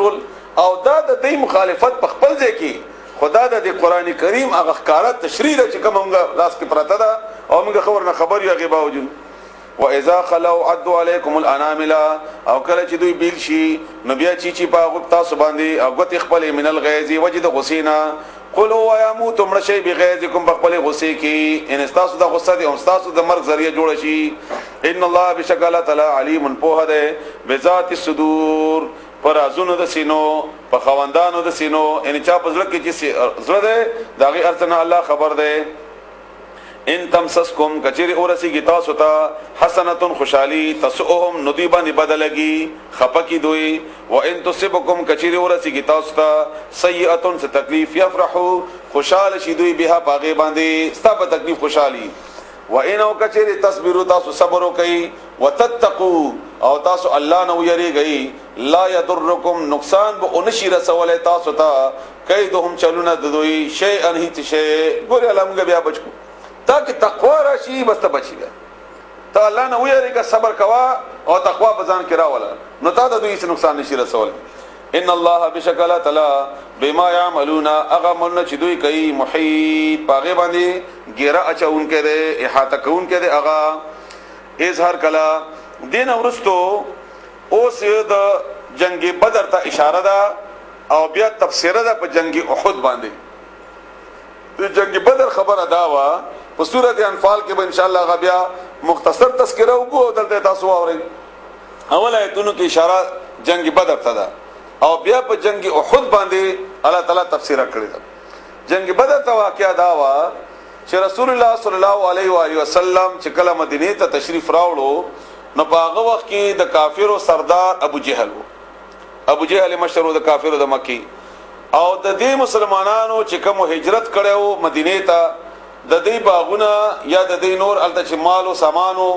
ټول. او دا د دې مخالفت په خپل ځای کې خدا د قران کریم هغه ښکارا تشریح ده چې کوم موږ لاس کې پراته ده او موږ خبر نه خبر یو هغه باوجود. واذا خلو عدوا عليكم الانامل، او کله چې دوی بیل شي نو بیا چې په هغه تاسو باندې او غوتې خپل من الغیظ وجد غسینا، قلوا یا موت مړ شي بغیظکم بخپل غصې کې، ان تاسو د غصه دي او تاسو د مرګ ذریعہ جوړ شي. ان الله بشک الله تعالی علیم پوه ده بذات الصدور، پر ازونو د سینو، په خواندانو د سینو، ان چا په زړه کې چې زړه ده داغه ارتنه الله خبر ده. ان تمسسکم کچری اورسی تاسو ته حسنه خوشحالی تسؤهم ندی باندې بدلږي خپکی دوی، و ان تصبکم کچری اورسی تاسو ته سیئه څه تکلیف یفرحو خوشاله شي دوی بها پاغه باندې، ستا په تکلیف خوشحالي. و ان او کچری تصبروا تاسو صبر وکي وتتقو او تاسو الله نو یریږي، لا یضرکم نقصان به اونشي رسولای تاسو ته کیدهم چلونه د دوی شیئا هیڅ شی. ګورې الله موږ بیا بچو تاکه تقوا راشي، بس ته بچی بیا ته الله نه ویریږه، صبر کوا او تقوا په ځان کې راوله نو تا د دوی څه نقصان نشي رسول. ان الله بشکل تعالی بما يعملون، هغه عملونه چې دوی کوي محیط پاغه باندې ګیره اچون کې ده، احاطه کون کې ده. هغه اظهار کلا دین ورستو اوس د جنگ بدر ته اشاره ده او بیا تفسیره ده په جنگ احد باندې. د جنگ بدر خبره دا وا په سورۃ انفال کې به ان شاء الله بیا مختصر تذکرہ وکړو، دلته تاسو واورئ. اول آیتونو کې اشاره جنگ بدر ته ده او بیا په جنگ احد باندې الله تعالی تفسیر کړی ده. جنگ بدر ته واقعا دا وا چې رسول الله صلی الله علیه و آله وسلم چې کله مدینه ته تشریف راوړو نو په هغه وخت کې د کافرو سردار ابو جهل وو، ابو جهل مشر د کافرو د مکی، او د دې مسلمانانو چې کوم هجرت کړو مدینه ته د دې باغونه یا د دې نور الته چې مال او سامانو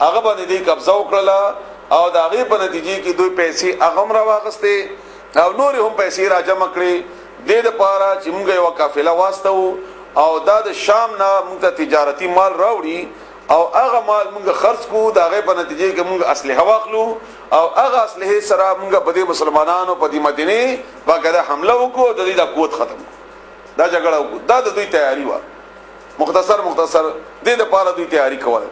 هغه باندې دې قبضه وکړه او د هغې په نتیجې کې دوی پیسې هغه هم راواغستې او نورې هم پیسې را جمع کړې، دې دپاره چې موږ یوه قافله واستوو او دا د شام نه موږ ته تجارتي مال راوړي او هغه مال موږ خرڅ کړو، د هغې په نتیجې کې موږ اسلحه واخلو او هغه اسلحې سره موږ په دې مسلمانانو په دې مدینې باقاعده حمله وکړو او د دې دا قوت ختم کړو، دا جګړه وکړو. دا د دوی تیاری وه، مختصر مختصر دې دپاره دوی تیاری کوله.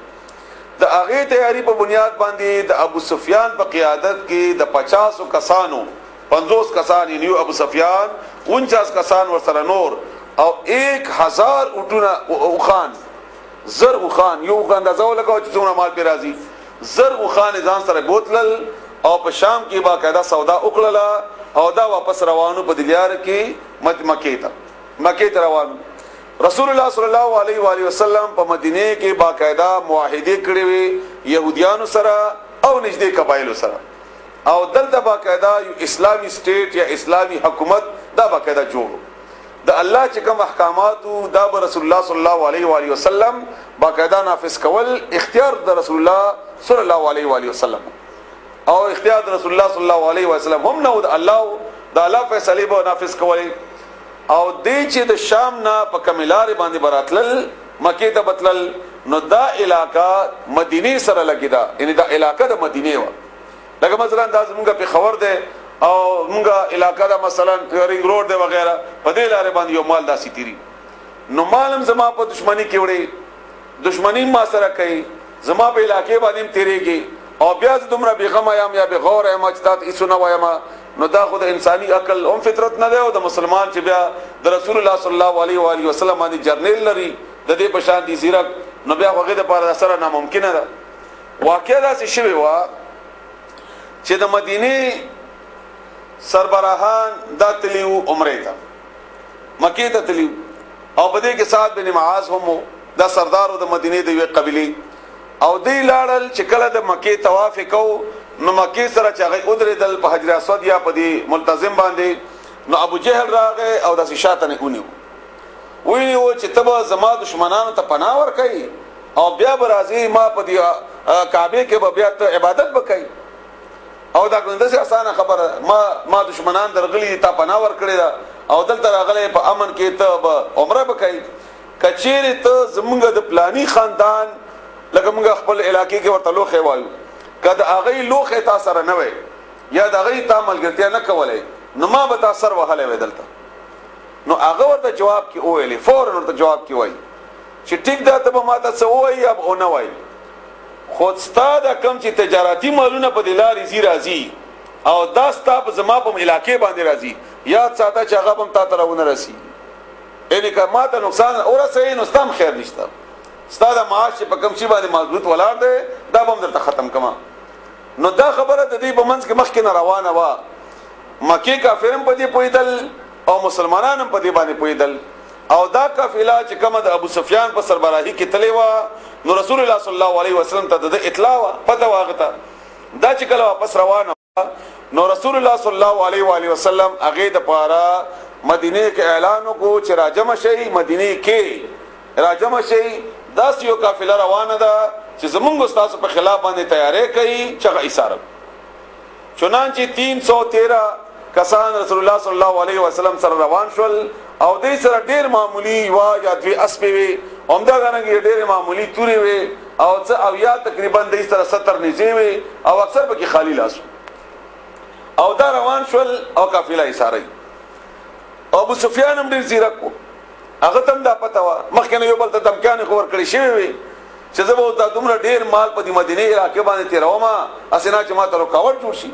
د هغې تیاری په بنیاد باندې د ابو سفیان په قیادت کې د 50 کسانو، 50 کسان یعنی ابو سفیان 49 کسان ورسره نور او 1000 اوټونه اوښان، زر اوښان، یو اوښ اندازه ولګوه چې څومره مال پرې راځي، زر اوښان یې ځان سره بوتلل او په شام کې باقاعده سودا وکړله او دا واپس روانو په دې لار کې مکې ته، مکې ته روانو. رسول الله صلی الله علیه و آله وسلم په مدینه کې باقاعده معاهدې کړې وې يهودیانو سره او نږدې قبایلو سره، او دلته باقاعده یو اسلامي سټیټ یا اسلامي حکومت دا باقاعده جوړ. د الله چې کوم احکاماتو دا به رسول الله صلی الله علیه و آله وسلم باقاعده نافذ کول، اختیار د رسول الله صلی الله علیه و آله وسلم او اختیار د رسول الله صلی الله علیه وسلم هم نه، د الله د الله فیصله به نافذ کولې. او دې چې د شام نه په کومې لارې باندې براتلل مکې ته بتلل نو دا علاقه مدینې سره لګېده، یعنی دا علاقه د مدینې وه. لکه مثلا دا زمونږ پېښور دی او مونږ علاقه ده مثلا رینګ روډ دی وغیرہ، په دې لارې باندې یو مال داسې تیری، نو مال هم زما په دشمنی کې وړي، دشمنی ما سره کوي، زما په علاقې باندې هم تیریږي او بیا زه دومره بېغمه یم یا بېغوره یم چې تا ته هېڅ ونه وایم. نو دا خو د انساني عقل هم فطرت نه دی او د مسلمان چې بیا د رسول الله صلی الله علیه و آله وسلم باندې جرنیل لري د دې په شان دي زیرک، نو بیا خو هغې دپاره سره ناممکنه ده. واقعه داسې شوې وه چې د مدینې سربراهان دا تللي وو عمرې ته، مکې ته تللي وو، او په دې کې سعد بن معاذ هم و، دا سردار و د مدینې د یوې قبیلې، او دی لاړل چې کله د مکې طواف یې کوو نو مکې سره چې هغوی ودرېدل په حجر اسود یا په دې ملتزم باندې، نو ابو جهل راغی او داسې شاته نه ونیو، ونیو چې ته به زما دشمنانو ته پناه ورکوي او بیا به راځې ما په دې کعبې کې به بیا ته عبادت به کوي، او دا داسې اسانه خبره، ما دشمنان درغلي تا پناه ورکړې ده او دلته راغلی په امن کې ته به عمره به کوي، که چیرې ته زمونږ د پلاني خاندان لکه مونږ خپل علاقې کې ورته لوښی وایو، که د هغې لوښی تا سره نه وی یا د هغې تا ملګرتیا نه کولی نو ما به تا سر وهلی وای دلته. نو هغه ورته جواب کې وویلې، فورا ورته جواب کې وایي چې ټیک ده، ته به ما ته څه ووایي یا به ونه وایي، خو ستا دا کم چې تجارتي مالونه په دې لارې ځي راځي او دا ستا په زما په علاقې باندې راځي، یاد ساته چې هغه به هم تا ته راونه رسي. یعنې که ما ته نقصان ورسوي نو ستا هم خیر نشته، ستا د معاش چې په کوم شي باندې مضبوط ولاړ دی دا به هم درته ختم کړم. نو دا خبره د دې په منځ کې مخکې نه روانه وه. مکې کافر هم په دې پوهېدل او مسلمانان هم په دې باندې پوهېدل. او دا قافله چې کومه د ابو سفیان په سربراهي کې تلې وه، نو رسول الله صلی الله علیه وسلم ته د اطلاع وه، پته وه هغه ته. دا چې کله واپس روانه نو رسول الله صلی الله علیه و آله وسلم هغې دپاره مدینې کې اعلان وکړو چې راجمع شئ، مدینې کې راجمع شئ، داسې یو قافله روانه ده چې زمونږ ستاسو په خلاف باندې تیاری کوي چې هغه ایساره. چنانچه 313 کسان رسول الله صلی الله علیه وسلم سره روان شول او دې سره ډیر معمولی یوه یا دوې اسپې وې، همدارنګه ډېرې معمولی تورې وې او څه او یا تقریبا دې سره 70 نېزې وې او اکثر پکې خالی لاس. او دا روان شول او قافله ایساري. ابو سفیان هم ډېر ځیرک و، هغه ته هم دا پته وه، مخکې نه یو بل ته دمکیانې خو ورکړې شوې وې چې زه به اوس دا دومره ډېر مال په دې مدینې علاقې باندې تېروم، هسې نه چې ما ته رکاوټ جوړ شي.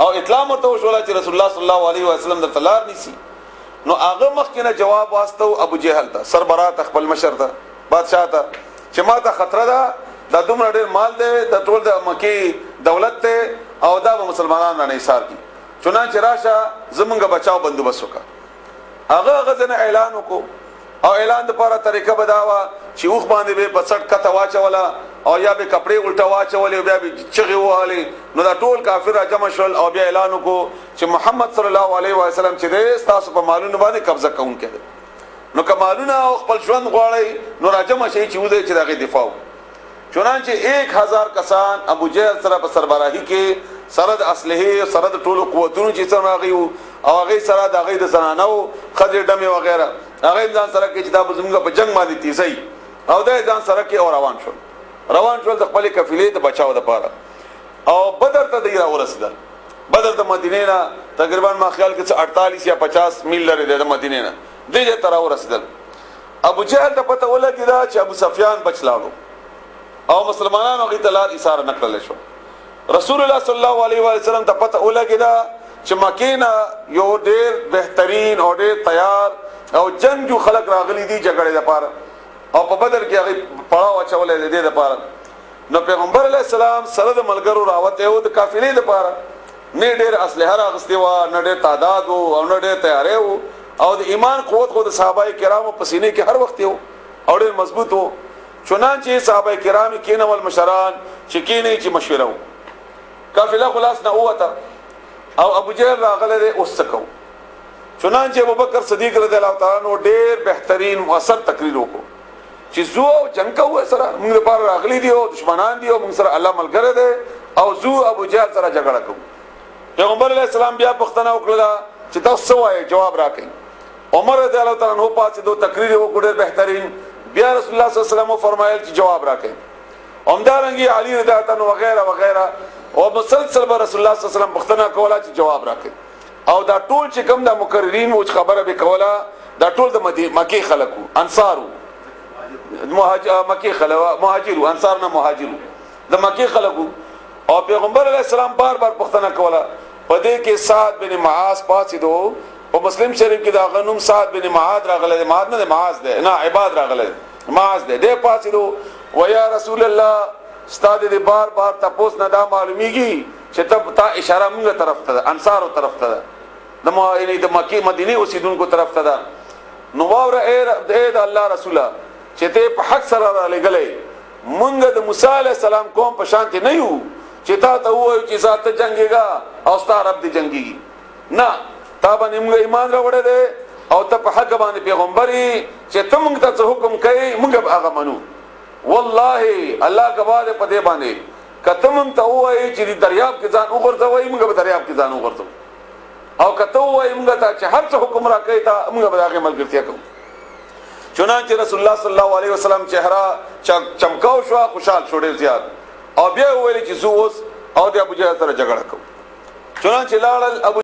او اطلاع ورته وشوله چې رسول الله صلی الله علیه وسلم درته لار نیسي. نو هغه مخکې نه جواب واستو ابو جهل ته، سربراه ته، خپل مشر ته، بادشاه ته، چې ما ته خطر ده، دا دومره ډېر مال دی، دا ټول د مکې دولت دی او دا به مسلمانان رانه ایسار کړي، چنانچه راشه زمونږ بچاو بندوبست وکړه. هغه هغه ځنه اعلان وکړو او اعلان دپاره طریقه به دا وه چې اوښ باندې به په څټ کته واچوله او یا به کپړې الټه واچولې او بیا به چغې ووهلې. نو دا ټول کافر راجمع شول او بیا اعلان وکړو چې محمد صلی الله علیه وسلم چې دی ستاسو په مالونو باندې قبضه کوونکی دی، نو که مالونه او خپل ژوند غواړئ نو راجمع شئ چې وځئ چې د هغې دفاع وکړو. چنانچه 1000 کسان ابو جهل سره په سربراهي کې سره د اسلحې سره د ټولو قوتونو چې څه راغلي وو او هغې سره د هغې د زنانو ښځې ډمې وغیره هغه یې ځان سره کې چې دا به زموږ په جنګ باندې تیزوي او دا یې ځان سره کې او روان شول، روان شول د خپلې قافلې د بچاو دپاره. او بدر ته دی راورسېدل. بدر د مدینې نه تقریبا ما خیال کې څه 48 یا 50 میل لرې دی د مدینې نه، دې ځای ته راورسېدل. ابو جهل ته پته ولګېده چې ابو سفیان بچ لاړو او مسلمانانو هغې ته لار ایساره نه کړلی شو. رسول الله صلی الله علیه وسلم ته پته ولګېده چې مکې نه یو ډېر بهترین او ډېر تیار او جنګجو خلک راغلي دي جګړې دپاره او په بدر کې هغې پړاو اچولی دی دې دپاره. نو پیغمبر علیه السلام سره د ملګرو راوتی و د قافلې دپاره، نه ډېر اسلحه راغستې وه، نه ډېر تعداد و او نه ډېر تیاری و. او د ایمان قوت خو د صحابه کرامو په سینې کې هر وخت یو او ډېر مضبوط و. چنانچه صحابه کرام کینول مشران چې کینې چې مشوره و. قافله خلاص نه ووته او ابو جهل راغلی دی اوس څه کوو. چنانچه ابوبکر صدیق رضی الله تعالی عنہ ډېر بهترین مؤثر تقریر وکړو چې زو او جنگ کوو سره، موږ لپاره راغلي دي او دشمنان دي او موږ سره الله ملګری دی او زو ابو جهل سره جګړه کوو. پیغمبر علیه السلام بیا پوښتنه وکړله چې تاسو څه وایئ، جواب راکړئ. عمر رضی الله تعالی عنہ پاڅېدو، تقریر یې وکړ ډېر بهترین. بیا رسول الله صلی الله علیه وسلم وفرمایل چې جواب راکړئ. همدارنګه علی رضی الله عنه وغیرہ وغیرہ او مسلسل به رسول الله صلی الله علیه وسلم پوښتنه کوله چې جواب راکړئ. او دا ټول چې کوم د مقررین وو چې خبره به کوله، دا ټول د مکې خلک وو، انصار وو، مکې خلک مهاجر وو، انصار نه مهاجر وو، د مکې خلک وو. او پیغمبر علیه السلام بار بار پوښتنه کوله. په دې کې سعد بن معاذ پاڅېدو. په مسلم شریف کې دا غنوم سعد بن معاذ راغلی دی، معاذ نه دی معاذ دی، نه عباد راغلی دی، معاذ دی. دی پاڅېدو و یا رسول الله، ستا د دې بار بار تپوس نه دا معلومیږي چې ته تا اشاره مونږ طرف ته ده، انصارو طرف ته ده، د یعنی د مکې مدینې اوسېدونکو طرف ته ده. نو واوره ای د الله رسوله چې ته په حق سره رالیږلی، مونږ د موسی علیه السلام قوم په شان کې نه یو چې تا ته ووایو چې ځه ته جنګېږه او ستا رب دې جنګېږي. نه، تا باندې مونږ ایمان راوړی دی او ته په حق باندې پیغمبر یې چې ته مونږ ته څه حکم کوې مونږ به هغه منو. والله الله ګواه دی په دې باندې، که ته مونږ ته ووایې چې دې دریاب کې ځان وغورځوئ مونږ به دریاب کې ځان وغورځوو، او که ته ووایې مونږ ته چې هر څه حکم راکوې ته مونږ به د هغې ملګرتیا کوو. چنانچه رسول الله صلی الله علیه وسلم چهره چمکاو شو، خوشحال شو ډېر زیات، او بیا وویل چې زه اوس او د ابو جهل سره جګړه کوم. چنانچه لاړل ابو